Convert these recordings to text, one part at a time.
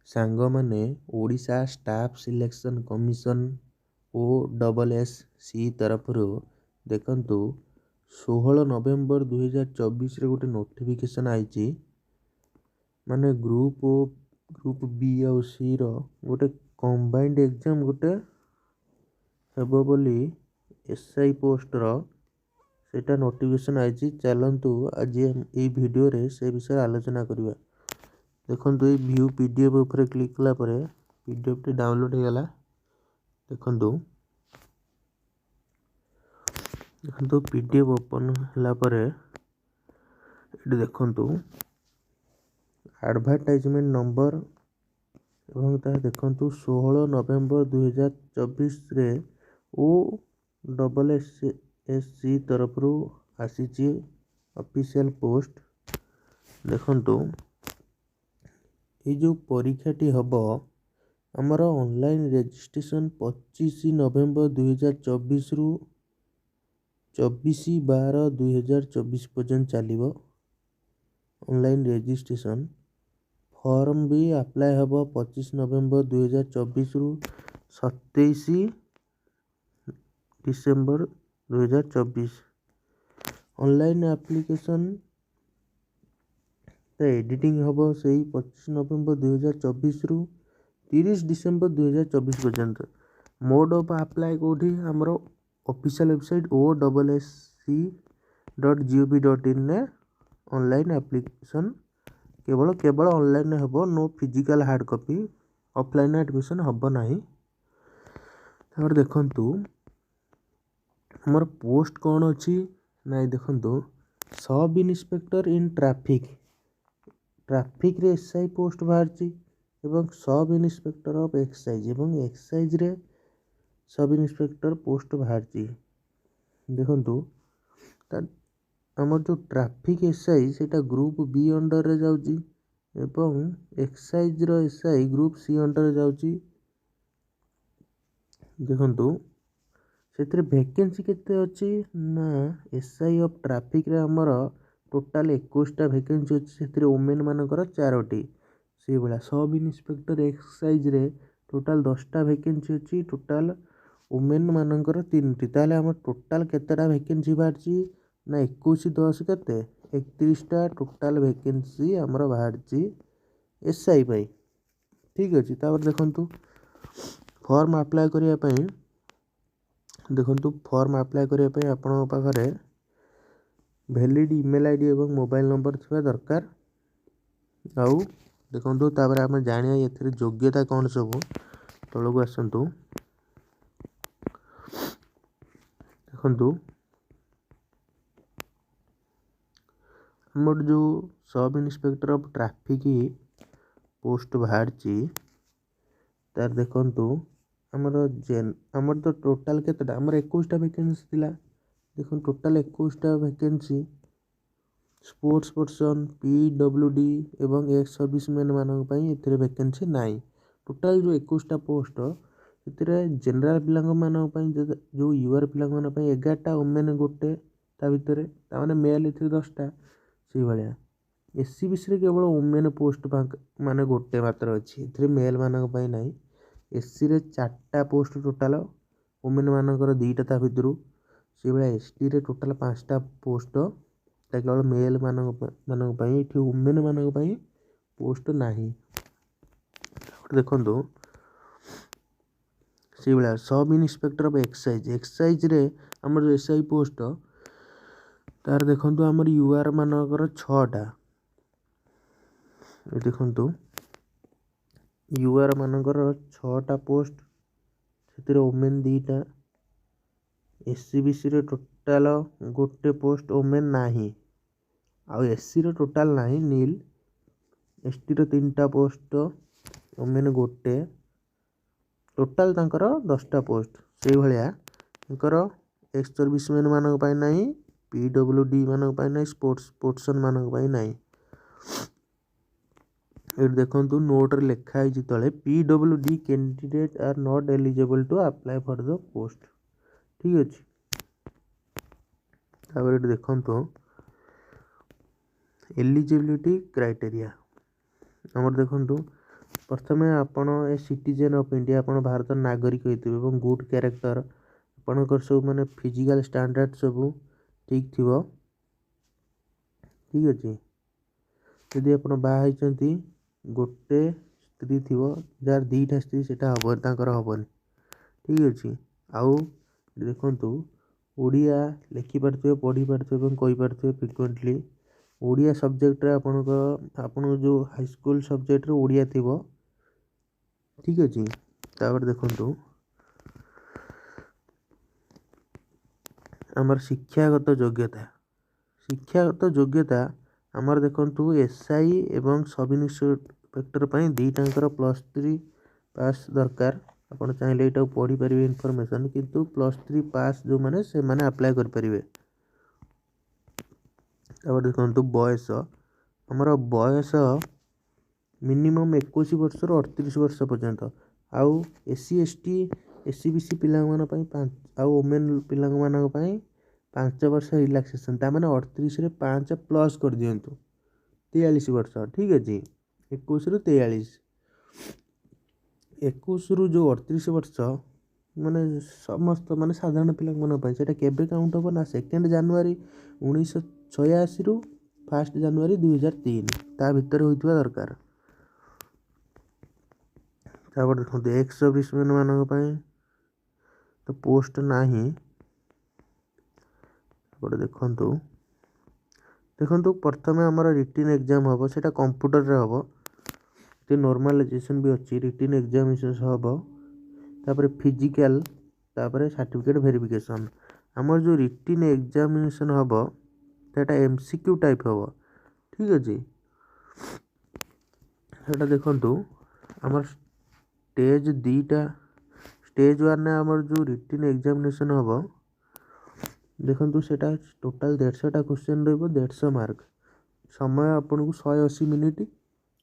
ସାଙ୍ଗମାନେ, Odisha staff selection commission OSSC ତରଫରୁ ଦେଖନ୍ତୁ, 16 ନଭେମ୍ବର 2024ରେ ଗୋଟେ ନୋଟିଫିକେସନ୍ ଆଇଛି। ମାନେ ଗ୍ରୁପ୍ ଓ, ଗ୍ରୁପ୍ ବି ଆଉ ସିର ଗୋଟେ କମ୍ବାଇଣ୍ଡ ଏକ୍ଜାମ୍ ଗୋଟେ ହେବ ବୋଲି ଏସ୍ I poster ସେଇଟା ନୋଟିଫିକେସନ୍ ଆଇଛି। ଚାଲନ୍ତୁ, ଆଜି ଏଇ ଭିଡ଼ିଓରେ ସେ ବିଷୟରେ ଆଲୋଚନା କରିବା। ଦେଖନ୍ତୁ, ଏଇ ଭ୍ୟୁ PDF ଉପରେ କ୍ଲିକ୍ କଲା ପରେ PDFଟି ଡାଉନଲୋଡ଼୍ ହେଇଗଲା। ଦେଖନ୍ତୁ ଦେଖନ୍ତୁ, PDF open ହେଲା ପରେ ଏଠି ଦେଖନ୍ତୁ ଆଡ଼ଭର୍ଟାଇଜମେଣ୍ଟ ନମ୍ବର ଏବଂ ତାହା ଦେଖନ୍ତୁ, 16 ନଭେମ୍ବର 2024ରେ OSSC ତରଫରୁ ଆସିଛି ଅଫିସିଆଲ ପୋଷ୍ଟ। ଦେଖନ୍ତୁ, ଏଇ ଯେଉଁ ପରୀକ୍ଷାଟି ହେବ ଆମର, ଅନଲାଇନ୍ ରେଜିଷ୍ଟ୍ରେସନ୍ 25 ନଭେମ୍ବର 2024ରୁ 24/12/2024 ପର୍ଯ୍ୟନ୍ତ ଚାଲିବ। ଅନଲାଇନ୍ ରେଜିଷ୍ଟ୍ରେସନ୍ ଫର୍ମ ବି ଆପ୍ଲାଏ ହେବ 25 ନଭେମ୍ବର 2024ରୁ 27 ଡିସେମ୍ବର 2024। ଅନଲାଇନ୍ ଆପ୍ଲିକେସନ୍ ଏଡ଼ିଟିଂ ହେବ ସେଇ 25 ନଭେମ୍ବର 2024ରୁ 30 ଡିସେମ୍ବର 2024 ପର୍ଯ୍ୟନ୍ତ। ମୋଡ଼ ଅଫ୍ ଆପ୍ଲାଏ କେଉଁଠି? ଆମର ଅଫିସିଆଲ୍ ୱେବସାଇଟ୍ ossc.gov.inରେ ଅନଲାଇନ୍ ଆପ୍ଲିକେସନ୍ କେବଳ କେବଳ ଅନଲାଇନ୍ରେ ହେବ। No physical hard copy, offline admission ହେବ ନାହିଁ। ତାପରେ ଦେଖନ୍ତୁ, ଆମର ପୋଷ୍ଟ କ'ଣ ଅଛି। ନାଇଁ, ଦେଖନ୍ତୁ, ସବ୍ ଇନ୍ସପେକ୍ଟର ଇନ୍ ଟ୍ରାଫିକ୍, ଟ୍ରାଫିକ୍ରେ ଏସ୍ I post ବାହାରିଛି ଏବଂ ସବ୍ ଇନ୍ସପେକ୍ଟର ଅଫ୍ ଏକ୍ସାଇଜ୍ ଏବଂ ଏକ୍ସାଇଜ୍ରେ ସବ୍ ଇନ୍ସପେକ୍ଟର ପୋଷ୍ଟ ବାହାରିଛି। ଦେଖନ୍ତୁ, ତା ଆମର ଯେଉଁ ଟ୍ରାଫିକ୍ ଏସ୍ I, ସେଇଟା ଗ୍ରୁପ୍ ବି ଅଣ୍ଡରରେ ଯାଉଛି ଏବଂ ଏକ୍ସାଇଜ୍ର ଏସ୍ I group C ଅଣ୍ଡରରେ ଯାଉଛି। ଦେଖନ୍ତୁ, ସେଥିରେ ଭେକେନ୍ସି କେତେ ଅଛି ନା, ଏସ୍ I of ଟ୍ରାଫିକ୍ରେ ଆମର ଟୋଟାଲ୍ 21ଟା ଭେକେନ୍ସି ଅଛି, ସେଥିରେ ଓମେନ୍ ମାନଙ୍କର ଚାରୋଟି। ସେଇଭଳିଆ ସବ୍ ଇନ୍ସପେକ୍ଟର ଏକ୍ସାଇଜ୍ରେ ଟୋଟାଲ୍ 10ଟା ଭେକେନ୍ସି ଅଛି, ଟୋଟାଲ୍ ଓମେନ୍ ମାନଙ୍କର ତିନିଟି। ତାହେଲେ ଆମର ଟୋଟାଲ୍ କେତେଟା ଭେକେନ୍ସି ବାହାରିଛି ନା, 21, 10 କେତେ? 31ଟା ଟୋଟାଲ୍ ଭେକେନ୍ସି ଆମର ବାହାରିଛି ଏସ୍ I ପାଇଁ। ଠିକ୍ ଅଛି। ତାପରେ ଦେଖନ୍ତୁ, ଫର୍ମ ଆପ୍ଲାଏ କରିବା ପାଇଁ, ଦେଖନ୍ତୁ, ଫର୍ମ ଆପ୍ଲାଏ କରିବା ପାଇଁ ଆପଣଙ୍କ ପାଖରେ ଭ୍ୟାଲିଡ଼ ଇମେଲ୍ ID ଏବଂ ମୋବାଇଲ୍ ନମ୍ବର ଥିବା ଦରକାର। ଆଉ ଦେଖନ୍ତୁ, ତାପରେ ଆମେ ଜାଣିବା ଏଥିରେ ଯୋଗ୍ୟତା କ'ଣ ସବୁ। ତଳକୁ ଆସନ୍ତୁ। ଦେଖନ୍ତୁ, ଆମର ଯେଉଁ sub inspector of traffic post ବାହାରିଛି, ତାର ଦେଖନ୍ତୁ, ଆମର ଆମର ତ ଟୋଟାଲ୍ କେତେଟା? ଆମର 21ଟା ଭେକେନ୍ସି ଥିଲା। ଦେଖନ୍ତୁ, ଟୋଟାଲ୍ 21ଟା ଭେକେନ୍ସି ସ୍ପୋର୍ଟସ୍ ପର୍ସନ୍, PWD ଏବଂ ଏକ୍ସ ସର୍ଭିସମ୍ୟାନ୍ ମାନଙ୍କ ପାଇଁ ଏଥିରେ ଭେକେନ୍ସି ନାହିଁ। ଟୋଟାଲ୍ ଯେଉଁ 21ଟା ପୋଷ୍ଟ, ସେଥିରେ ଜେନେରାଲ୍ ପିଲାଙ୍କ ମାନଙ୍କ ପାଇଁ, ଯେଉଁ you ଆର୍ ପିଲାଙ୍କ ପାଇଁ 11ଟା, ଓମେନ୍ ଗୋଟେ ତା ଭିତରେ, ତାମାନେ ମେଲ୍ ଏଥିରେ 10ଟା। ସେଇଭଳିଆ SEBCରେ କେବଳ ଓମେନ୍ ପୋଷ୍ଟ ମାନେ ଗୋଟେ ମାତ୍ର ଅଛି, ଏଥିରେ ମେଲ୍ ମାନଙ୍କ ପାଇଁ ନାହିଁ। ଏସ୍ସିରେ ଚାରିଟା ପୋଷ୍ଟ ଟୋଟାଲ୍, ଓମେନ୍ ମାନଙ୍କର 2ଟା ତା ଭିତରୁ। ସେଇଭଳିଆ ଏସ୍ଟିରେ ଟୋଟାଲ୍ ପାଞ୍ଚଟା ପୋଷ୍ଟ, ତା କେବଳ ମେଲ୍ ମାନଙ୍କ ପାଇଁ, ଏଠି ଓମେନ୍ ମାନଙ୍କ ପାଇଁ ପୋଷ୍ଟ ନାହିଁ। ତାପରେ ଦେଖନ୍ତୁ, ସେଇଭଳିଆ ସବ୍ ଇନ୍ସପେକ୍ଟର ଅଫ୍ ଏକ୍ସାଇଜ୍, ଏକ୍ସାଇଜ୍ରେ ଆମର ଯେଉଁ ଏସ୍ I post, ତାର ଦେଖନ୍ତୁ, ଆମର you ଆର୍ ମାନଙ୍କର ଛଅଟା। ଦେଖନ୍ତୁ, you ଆର୍ ମାନଙ୍କର ଛଅଟା ପୋଷ୍ଟ, ସେଥିରେ ଓମେନ୍ 2ଟା। SEBCରେ ଟୋଟାଲ ଗୋଟେ ପୋଷ୍ଟ, ଓମେନ୍ ନାହିଁ। ଆଉ ଏସ୍ସିର ଟୋଟାଲ୍ ନାହିଁ, ନିଲ୍। ଏସ୍ଟିର ତିନିଟା ପୋଷ୍ଟ, ଓମେନ୍ ଗୋଟେ। ଟୋଟାଲ୍ ତାଙ୍କର 10ଟା ପୋଷ୍ଟ। ସେଇଭଳିଆ ତାଙ୍କର ଏକ୍ସ ସର୍ଭିସମ୍ୟାନ୍ ମାନଙ୍କ ପାଇଁ ନାହିଁ, PWD ମାନଙ୍କ ପାଇଁ ନାହିଁ, ସ୍ପୋର୍ଟସ୍ ପର୍ସନ୍ ମାନଙ୍କ ପାଇଁ ନାହିଁ। ଏଠି ଦେଖନ୍ତୁ, ନୋଟ୍ରେ ଲେଖା ହେଇଛି ତଳେ, PWD candidate are not eligible to apply for the post। ଠିକ୍ ଅଛି। ତାପରେ ଏଠି ଦେଖନ୍ତୁ, ଏଲିଜିବିଲିଟି କ୍ରାଇଟେରିଆ ଆମର ଦେଖନ୍ତୁ, ପ୍ରଥମେ ଆପଣ ଏ ସିଟିଜେନ୍ ଅଫ୍ ଇଣ୍ଡିଆ, ଆପଣ ଭାରତର ନାଗରିକ ହେଇଥିବେ ଏବଂ ଗୁଡ୍ କ୍ୟାରେକ୍ଟର, ଆପଣଙ୍କର ସବୁ ମାନେ ଫିଜିକାଲ୍ ଷ୍ଟାଣ୍ଡାର୍ଡ଼ ସବୁ ଠିକ୍ ଥିବ। ଠିକ୍ ଅଛି। ଯଦି ଆପଣ ବାହା ହେଇଛନ୍ତି, ଗୋଟେ ସ୍ତ୍ରୀ ଥିବ, ଯାହାର 2ଟା ସ୍ତ୍ରୀ ସେଇଟା ହେବ ତାଙ୍କର ହେବନି। ଠିକ୍ ଅଛି। ଆଉ ଦେଖନ୍ତୁ, ଓଡ଼ିଆ ଲେଖିପାରୁଥିବେ, ପଢ଼ିପାରୁଥିବେ ଏବଂ କହିପାରୁଥିବେ ଫ୍ରିକ୍ୱେଣ୍ଟଲି। ଓଡ଼ିଆ ସବଜେକ୍ଟରେ ଆପଣଙ୍କ ଯେଉଁ ହାଇସ୍କୁଲ ସବଜେକ୍ଟରେ ଓଡ଼ିଆ ଥିବ। ଠିକ୍ ଅଛି। ତାପରେ ଦେଖନ୍ତୁ, ଆମର ଶିକ୍ଷାଗତ ଯୋଗ୍ୟତା। ଶିକ୍ଷାଗତ ଯୋଗ୍ୟତା ଆମର ଦେଖନ୍ତୁ, ଏସ୍ I ଏବଂ ସବ୍ ଇନ୍ସପେକ୍ଟର ପାଇଁ 2ଟାଙ୍କର +3 ପାସ୍ ଦରକାର। ଆପଣ ଚାହିଁଲେ ଏଇଟାକୁ ପଢ଼ିପାରିବେ ଇନଫର୍ମେସନ୍, କିନ୍ତୁ +3 ପାସ୍ ଯେଉଁମାନେ ସେମାନେ ଆପ୍ଲାଏ କରିପାରିବେ। ତାପରେ ଦେଖନ୍ତୁ ବୟସ। ଆମର ବୟସ ମିନିମମ୍ 21 ବର୍ଷରୁ 38 ବର୍ଷ ପର୍ଯ୍ୟନ୍ତ। ଆଉ S C, S T, S E B C ପିଲାମାନଙ୍କ ପାଇଁ 5 ଆଉ ଓମେନ୍ ପିଲାମାନଙ୍କ ପାଇଁ 5 ବର୍ଷ ରିଲାକ୍ସେସନ୍। ତାମାନେ 38ରେ 5 ପ୍ଲସ୍ କରିଦିଅନ୍ତୁ, 43 ବର୍ଷ। ଠିକ୍ ଅଛି। 21ରୁ 43। 21ରୁ ଯେଉଁ 38 ବର୍ଷ ମାନେ ସମସ୍ତ ମାନେ ସାଧାରଣ ପିଲାମାନଙ୍କ ପାଇଁ, ସେଇଟା କେବେ କାଉଣ୍ଟ ହେବ ନା 2 ଜାନୁଆରୀ 1986ରୁ 1 ଜାନୁଆରୀ 2003, ତା ଭିତରେ ହୋଇଥିବା ଦରକାର। ତାପରେ ଦେଖନ୍ତୁ, ଏକ୍ସ ସର୍ଭିସମ୍ୟାନ୍ ମାନଙ୍କ ପାଇଁ ତ ପୋଷ୍ଟ ନାହିଁ। ତାପରେ ଦେଖନ୍ତୁ, ପ୍ରଥମେ ଆମର ରିଟିନ୍ ଏକ୍ଜାମ୍ ହେବ, ସେଇଟା କମ୍ପ୍ୟୁଟରରେ ହେବ। ଟିକେ ନର୍ମାଲାଇଜେସନ୍ ବି ଅଛି। ରିଟିନ୍ ଏକ୍ଜାମିନେସନ୍ ହେବ, ତାପରେ ଫିଜିକାଲ୍, ତାପରେ ସାର୍ଟିଫିକେଟ୍ ଭେରିଫିକେସନ୍। ଆମର ଯେଉଁ ରିଟିନ୍ ଏକ୍ଜାମିନେସନ୍ ହେବ, ସେଇଟା MCQ type ହେବ। ଠିକ୍ ଅଛି। ସେଇଟା ଦେଖନ୍ତୁ, ଆମର ଷ୍ଟେଜ୍ 2ଟା। ଷ୍ଟେଜ୍ 1ରେ ଆମର ଯେଉଁ ରିଟିନ୍ ଏକ୍ଜାମିନେସନ୍ ହେବ, ଦେଖନ୍ତୁ, ସେଇଟା ଟୋଟାଲ୍ 150ଟା କ୍ୱେଶ୍ଚନ୍ ରହିବ, 150 ମାର୍କ, ସମୟ ଆପଣଙ୍କୁ 180 ମିନିଟ୍,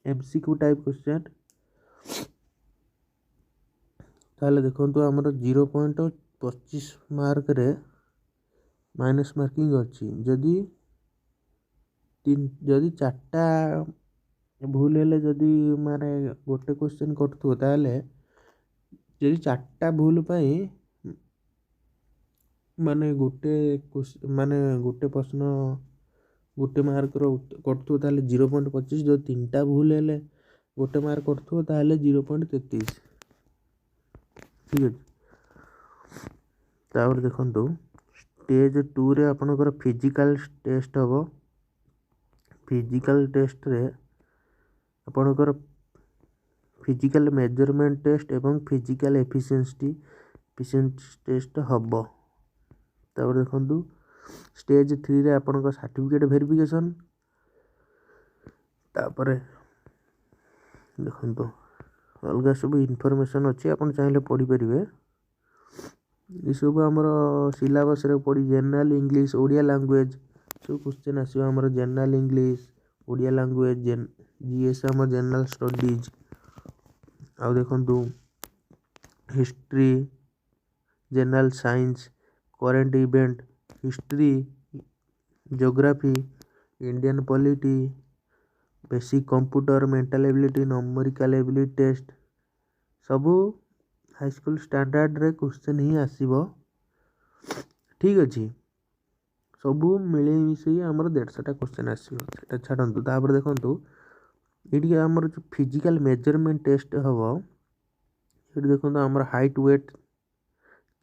MCQ type question. ତାହେଲେ ଦେଖନ୍ତୁ, ଆମର 0.25 ମାର୍କରେ ମାଇନସ୍ ମାର୍କିଂ ଅଛି। ଯଦି 4ଟା ଭୁଲ ହେଲେ ଯଦି ମାନେ ଗୋଟେ କ୍ୱେଶ୍ଚନ୍ କଟୁଥିବ, ତାହେଲେ ଯଦି 4ଟା ଭୁଲ ପାଇଁ ମାନେ ଗୋଟେ ମାନେ ଗୋଟେ ପ୍ରଶ୍ନ ଗୋଟେ ମାର୍କର କଟୁଥିବ, ତାହେଲେ 0.25। ଯଦି 3ଟା ଭୁଲ ହେଲେ ଗୋଟେ ମାର୍କ କଟୁଥିବ, ତାହେଲେ 0.33। ଠିକ୍ ଅଛି। ତାପରେ ଦେଖନ୍ତୁ, ଷ୍ଟେଜ୍ 2ରେ ଆପଣଙ୍କର ଫିଜିକାଲ୍ ଟେଷ୍ଟ ହେବ। ଫିଜିକାଲ୍ ଟେଷ୍ଟରେ ଆପଣଙ୍କର ଫିଜିକାଲ୍ ମେଜରମେଣ୍ଟ ଟେଷ୍ଟ ଏବଂ ଫିଜିକାଲ୍ ଏଫିସିଏନ୍ସି ଟେଷ୍ଟ ହେବ। ତାପରେ ଦେଖନ୍ତୁ, ଷ୍ଟେଜ୍ 3ରେ ଆପଣଙ୍କ ସାର୍ଟିଫିକେଟ୍ ଭେରିଫିକେସନ୍। ତାପରେ ଦେଖନ୍ତୁ, ଅଲଗା ସବୁ ଇନଫର୍ମେସନ୍ ଅଛି, ଆପଣ ଚାହିଁଲେ ପଢ଼ିପାରିବେ। ଏସବୁ ଆମର ସିଲାବସ୍ରେ ପଡ଼ି ଜେନେରାଲ୍ ଇଂଲିଶ, ଓଡ଼ିଆ ଲାଙ୍ଗୁଏଜ୍ ସବୁ କ୍ୱେଶ୍ଚନ୍ ଆସିବ। ଆମର general English, Odia language, GS ଆମର ଜେନେରାଲ୍ ଷ୍ଟଡ଼ିଜ୍। ଆଉ ଦେଖନ୍ତୁ, history, general science, current event, history, geography, Indian polity, basic computer, mental ability, numerical ability test, ସବୁ ହାଇସ୍କୁଲ ଷ୍ଟାଣ୍ଡାର୍ଡ଼ରେ କ୍ୱେଶ୍ଚନ୍ ହିଁ ଆସିବ। ଠିକ୍ ଅଛି। ସବୁ ମିଳେଇମିଶେଇ ଆମର 150ଟା କ୍ୱେଶ୍ଚନ୍ ଆସିବ। ସେଇଟା ଛାଡ଼ନ୍ତୁ। ତାପରେ ଦେଖନ୍ତୁ, ଏଇଠି ଆମର ଯେଉଁ ଫିଜିକାଲ୍ ମେଜରମେଣ୍ଟ ଟେଷ୍ଟ ହେବ, ଏଠି ଦେଖନ୍ତୁ, ଆମର ହାଇଟ୍, ୱେଟ୍,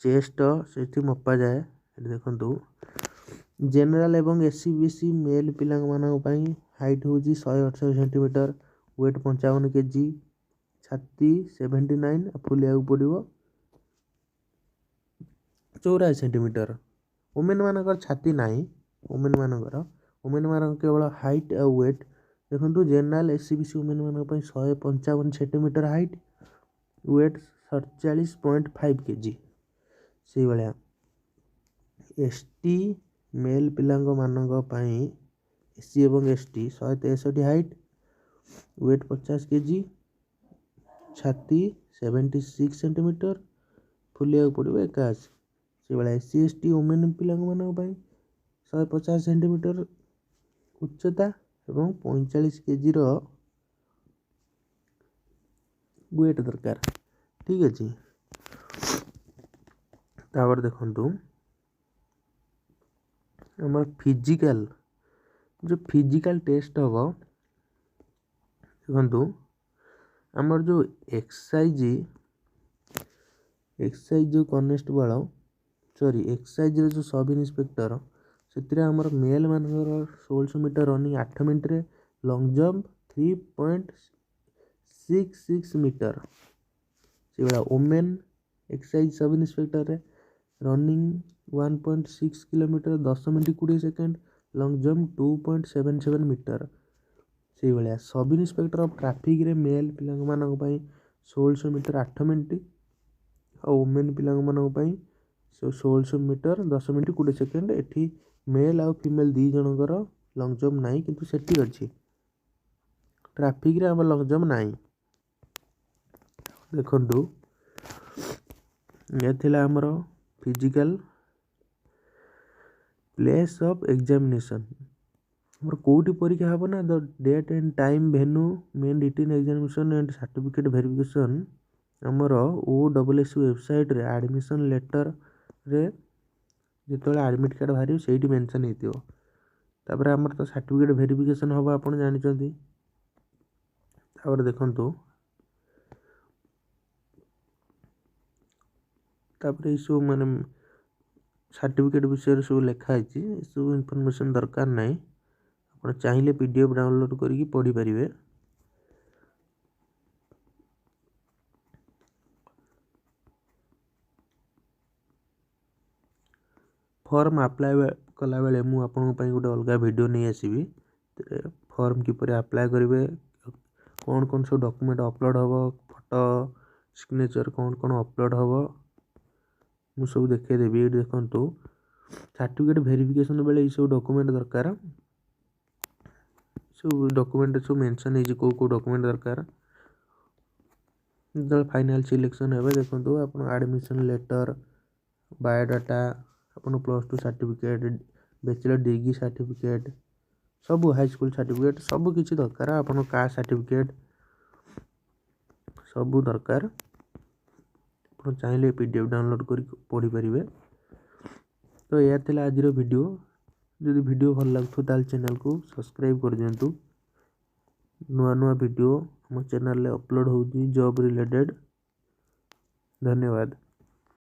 ଚେଷ୍ଟ ସେଠି ମପାଯାଏ। ଏଠି ଦେଖନ୍ତୁ, ଜେନେରାଲ୍ ଏବଂ SEBC mail ପିଲାମାନଙ୍କ ପାଇଁ ହାଇଟ୍ ହେଉଛି 168 ସେଣ୍ଟିମିଟର, ୱେଟ୍ 55 କେଜି, ଛାତି 79, ଫୁଲିବାକୁ ପଡ଼ିବ 84 ସେଣ୍ଟିମିଟର। ଓମେନ୍ ମାନଙ୍କର ଛାତି ନାହିଁ। ଓମେନ୍ ମାନଙ୍କ କେବଳ ହାଇଟ୍ ଆଉ ୱେଟ୍। ଦେଖନ୍ତୁ, ଜେନେରାଲ୍, SEBC women ମାନଙ୍କ ପାଇଁ 155 ସେଣ୍ଟିମିଟର ହାଇଟ୍, ୱେଟ୍ 47.5 କେଜି। ସେଇଭଳିଆ ST mail ପିଲାଙ୍କ ମାନଙ୍କ ପାଇଁ, SC ଏବଂ ST, 163 height, wait 50 KG, ଛାତି 76 ସେଣ୍ଟିମିଟର, ଫୁଲିବାକୁ ପଡ଼ିବ 81। ସେଇଭଳିଆ SC, ST women ପିଲାଙ୍କ ମାନଙ୍କ ପାଇଁ 150 ସେଣ୍ଟିମିଟର ଉଚ୍ଚତା ଏବଂ 45 କେଜିର ୱେଟ୍ ଦରକାର। ଠିକ୍ ଅଛି। ତାପରେ ଦେଖନ୍ତୁ, ଆମର ଫିଜିକାଲ୍, ଯେଉଁ ଫିଜିକାଲ୍ ଟେଷ୍ଟ ହେବ। ଦେଖନ୍ତୁ, ଆମର ଯେଉଁ ଏକ୍ସାଇଜ୍ ଯେଉଁ କନେଷ୍ଟବଳ, ସରି, ଏକ୍ସାଇଜ୍ର ଯେଉଁ ସବ୍ ଇନ୍ସପେକ୍ଟର, ସେଥିରେ ଆମର ମେଲ୍ ମାନଙ୍କର 1600 ମିଟର ରନିଂ 8 ମିନିଟ୍ରେ, long jump 3.66 meter। ସେଇଭଳିଆ ଓମେନ୍ ଏକ୍ସାଇଜ୍ ସବ୍ ଇନ୍ସପେକ୍ଟରରେ running 1.6 kilometer 10 minute 20 second, long jump 2.77 meter। ସେଇଭଳିଆ ସବ୍ ଇନ୍ସପେକ୍ଟର ଅଫ୍ ଟ୍ରାଫିକ୍ରେ ମେଲ୍ ପିଲାମାନଙ୍କ ପାଇଁ 1600 ମିଟର 8 ମିନିଟ୍ ଆଉ ଓମେନ୍ ପିଲାମାନଙ୍କ ପାଇଁ 1600 ମିଟର 10 ମିନିଟ୍ 20 ସେକେଣ୍ଡ। ଏଠି ମେଲ୍ ଆଉ ଫିମେଲ୍ ଦୁଇ ଜଣଙ୍କର ଲଙ୍ଗ୍ ଜମ୍ପ ନାହିଁ, କିନ୍ତୁ ସେଠି ଅଛି। ଟ୍ରାଫିକ୍ରେ ଆମର ଲଙ୍ଗ୍ ଜମ୍ପ ନାହିଁ। ଦେଖନ୍ତୁ, ଏ ଥିଲା ଆମର ଫିଜିକାଲ୍। ପ୍ଲେସ୍ ଅଫ୍ ଏକ୍ଜାମିନେସନ୍, ଆମର କେଉଁଠି ପରୀକ୍ଷା ହେବ ନା, the date and time, venue, main written examination and certificate verification ଆମର ଓ ଡବଲ୍ ଏସ୍ ୱେବସାଇଟ୍ରେ ଆଡ଼ମିସନ୍ ଲେଟର୍ରେ ଯେତେବେଳେ ଆଡ଼ମିଟ୍ କାର୍ଡ଼ ବାହାରିବ, ସେଇଠି ମେନସନ୍ ହେଇଥିବ। ତାପରେ ଆମର ତ ସାର୍ଟିଫିକେଟ୍ ଭେରିଫିକେସନ୍ ହେବ, ଆପଣ ଜାଣିଛନ୍ତି। ତାପରେ ଦେଖନ୍ତୁ, ତାପରେ ଏଇସବୁ ମାନେ ସାର୍ଟିଫିକେଟ୍ ବିଷୟରେ ସବୁ ଲେଖା ହେଇଛି। ଏସବୁ ଇନଫର୍ମେସନ୍ ଦରକାର ନାହିଁ। ଆପଣ ଚାହିଁଲେ PDF download କରିକି ପଢ଼ିପାରିବେ। ଫର୍ମ ଆପ୍ଲାଏ କଲାବେଳେ ମୁଁ ଆପଣଙ୍କ ପାଇଁ ଗୋଟେ ଅଲଗା ଭିଡ଼ିଓ ନେଇ ଆସିବି। ଫର୍ମ କିପରି ଆପ୍ଲାଏ କରିବେ, କ'ଣ କ'ଣ ସବୁ ଡକୁମେଣ୍ଟ ଅପଲୋଡ଼ ହେବ, ଫଟୋ, ସିଗ୍ନେଚର୍, କ'ଣ କ'ଣ ଅପଲୋଡ଼ ହେବ, ମୁଁ ସବୁ ଦେଖେଇଦେବି। ଏଇଠି ଦେଖନ୍ତୁ, ସାର୍ଟିଫିକେଟ୍ ଭେରିଫିକେସନ୍ ବେଳେ ଏଇସବୁ ଡକୁମେଣ୍ଟ ଦରକାର। ସବୁ ଡକୁମେଣ୍ଟ ସବୁ ମେନସନ୍ ହେଇଛି, କେଉଁ କେଉଁ ଡକୁମେଣ୍ଟ ଦରକାର। ଯେତେବେଳେ ଫାଇନାଲ୍ ସିଲେକ୍ସନ୍ ହେବେ, ଦେଖନ୍ତୁ, ଆପଣ ଆଡ଼ମିସନ୍ ଲେଟର୍, ବାୟୋଡାଟା, ଆପଣ +2 ସାର୍ଟିଫିକେଟ୍, ବ୍ୟାଚଲର୍ ଡିଗ୍ରୀ ସାର୍ଟିଫିକେଟ୍, ସବୁ ହାଇସ୍କୁଲ ସାର୍ଟିଫିକେଟ୍, ସବୁ କିଛି ଦରକାର। ଆପଣ କାଷ୍ଟ ସାର୍ଟିଫିକେଟ୍ ସବୁ ଦରକାର। ଆପଣ ଚାହିଁଲେ PDF download କରି ପଢ଼ିପାରିବେ। ତ ଏହା ଥିଲା ଆଜିର ଭିଡ଼ିଓ। ଯଦି ଭିଡ଼ିଓ ଭଲ ଲାଗୁଥିବ, ତାହେଲେ ଚ୍ୟାନେଲକୁ ସବସ୍କ୍ରାଇବ୍ କରିଦିଅନ୍ତୁ। ନୂଆ ନୂଆ ଭିଡ଼ିଓ ଆମ ଚ୍ୟାନେଲରେ ଅପଲୋଡ଼ ହେଉଛି ଜବ୍ ରିଲେଟେଡ଼୍। ଧନ୍ୟବାଦ।